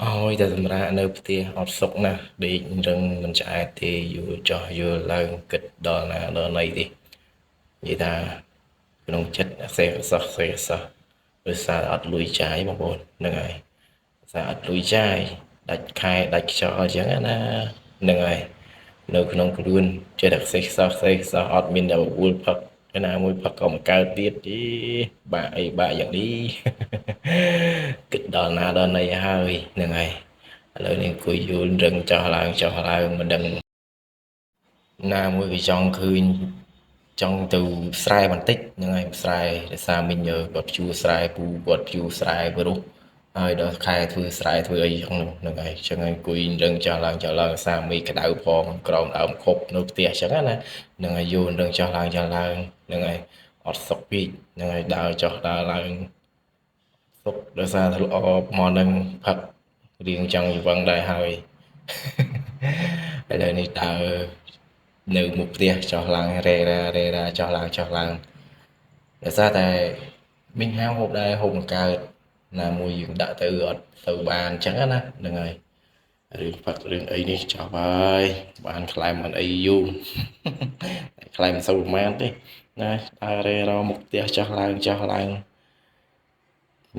ឲ្យតែសម្រាកនៅផ្ទះអត់សុខណាស់ដេករឹងមិនឆ្អែតទេយល់ចោះយល់ឡើងគិតដល់ណាដល់ណីទេនិយាយថាក្នុងចិត្តអសេះអសោះសេះអសោះដោយសារអត់លុយចាយបងប្អូនហ្នឹងហើយសារអត់លុយចាយដាច់ខែដាច់ខ្យល់អញ្ចឹងណាហ្នឹងហើយនៅក្នុងខ្លួនចេះតែសេះសោះសេះសោះអត់មានតែបបួលផឹកឯណាមួយផឹកក៏មកកើតទៀតទេបាក់អីបាក់យ៉ាងនេះ គិតដល់ណាដល់ណីហើយហ្នឹងហើយឥឡូវនេះអង្គុយយល់រឹងចោះឡើងចោះឡើងមិនដឹងណាមួយក៏ចង់ឃើញចង់ទៅស្រែបន្តិចហ្នឹងហើយស្រែដោយសារមិញគាត់ភ្ជួរស្រែពូគាត់ភ្ជួរស្រែព្រោះហើយដល់ខែធ្វើស្រែធ្វើអីហ្នឹងហ្នឹងហើយអញ្ចឹងហើយអង្គុយរឹងចោះឡើងចោះឡើងសាមីក្តៅផងក្រោមដើមខប់នៅផ្ទះអញ្ចឹងណាហ្នឹងហើយយល់រឹងចោះឡើងចោះឡើងហ្នឹងហើយអត់សុខពេកហ្នឹងហើយដើរចោះដើរឡើង សុកដោយសារតែល្អមកនឹងផឹករៀងចង់យវឹងដែរហើយឥឡូវនេះដើរនៅមុខផ្ទះចោះឡើងរេរ៉ារេរ៉ាចោះឡើងចោះឡើងដោយសារតែមីងហាវហូបដែរហូបបង្កើតណាមួយយើងដាក់ទៅអត់ទៅបានអញ្ចឹងណាហ្នឹងហើយរឿងផឹករឿងអីនេះចោះហើយបានខ្លែមមិនអីយូរខ្លែមមិនសូវប្រហែលទេណាដើររេរមុខផ្ទះចោះឡើងចោះឡើង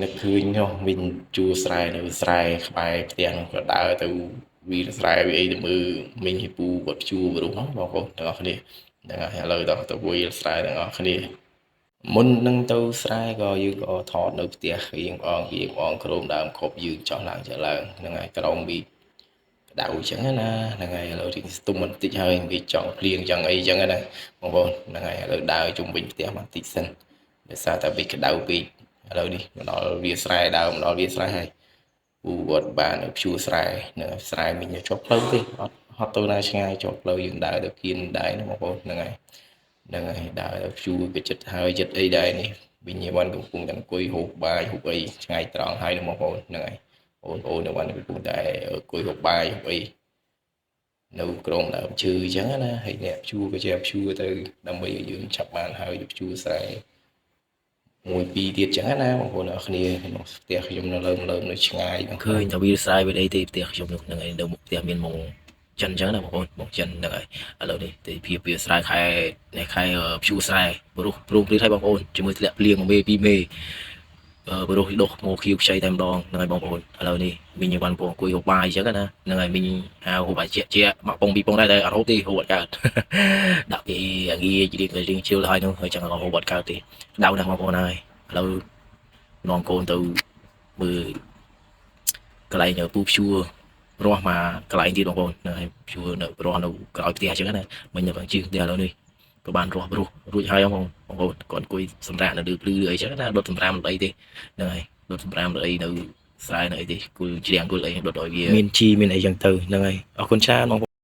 នឹកឃើញនោះវិញជួស្រែនៅស្រែក្បែរផ្ទះនោះក៏ដើរទៅវាលស្រែវាអីទៅមើលមីងហេពូគាត់ជួបរុះបងប្អូនទាំងអស់គ្នាហ្នឹងហើយឥឡូវដល់ទៅវាលស្រែទាំងអស់គ្នាមុននឹងទៅស្រែក៏យើងក៏ថតនៅផ្ទះរៀងបងរៀងបងក្រោមដើមខប់យើងចោះឡើងចោះឡើងហ្នឹងហើយក្រោមវីក្តៅអញ្ចឹងណាហ្នឹងហើយឥឡូវរៀងស្ទុំបន្តិចហើយវាចង់ភ្លៀងចង់អីអញ្ចឹងណាបងប្អូនហ្នឹងហើយឥឡូវដើរជុំវិញផ្ទះបន្តិចសិនដោយសារតែវាក្តៅពេកឥឡូវនេះមកដល់វាស្រែដើមមកដល់វាស្រែហើយពូគាត់បានភ្ជួរស្រែនៅស្រែមិញជាប់ផ្លូវទេអត់ហត់ទៅណាឆ្ងាយជាប់ផ្លូវយើងដើរទៅគៀនដែរណាបងប្អូនហ្នឹងហើយហ្នឹងហើយដើរទៅភ្ជួរក៏ចិត្តហើយចិត្តអីដែរនេះវិញបានកំពុងតែអង្គុយហូបបាយហូបអីឆ្ងាយត្រង់ហើយណាបងប្អូនហ្នឹងហើយបងប្អូននៅបានកំពុងតែអង្គុយហូបបាយហូបអីនៅក្រោមដើមឈើអញ្ចឹងណាហើយអ្នកភ្ជួរក៏ជាភ្ជួរទៅដើម្បីឲ្យយើងឆាប់បានហើយភ្ជួរស្រែមួយពីរទៀតចឹងណាបងប្អូនអរគ្នាក្នុងផ្ទះខ្ញុំនៅលើលើនៅឆ្ងាយឃើញតែវាស្រែវាអីទេផ្ទះខ្ញុំនោះហ្នឹងហើយនៅមុខផ្ទះមានមុងចិនចឹងណាបងប្អូនមុងចិនហ្នឹងហើយឥឡូវនេះទេភាពវាស្រែខែនេះខែភ្ជួរស្រែព្រោះព្រោះព្រីឲ្យបងប្អូនជាមួយធ្លាក់ភ្លៀងមួយមេពីរមេព្រោះដុះមកខៀវខ្ចីតែម្ដងហ្នឹងហើយបងប្អូនឥឡូវនេះមីងបានពងអង្គុយហូបបាយចឹងណាហ្នឹងហើយមីងហៅហូបបាយជាជាមកពងពីរពងដែរតែអត់ហូបទេហូបអត់កើតដាក់ពីងាយរៀងរៀងជិលហើយនោះហើយចឹងហូបអត់កើតទេដៅណាស់បងប្អូនហើយឥឡូវនាំកូនទៅមើលកន្លែងពូភ្ជួររស់មកកន្លែងទៀតបងប្អូនហ្នឹងហើយភ្ជួរនៅរស់នៅក្រោយផ្ទះអញ្ចឹងណាមិញនៅខាងជើងផ្ទះឥឡូវនេះក៏បានរស់រស់រួចហើយបងបងប្អូនគាត់អង្គុយសម្រាកនៅលើភ្លឺអីចឹងណាដុតសម្រាមអីទេហ្នឹងហើយដុតសម្រាមអីនៅស្រែនៅអីទេគល់ជ្រាំងគល់អីដុតឲ្យវាមានជីមានអីចឹងទៅហ្នឹងហើយអរគុណច្រើនបងប្អូន។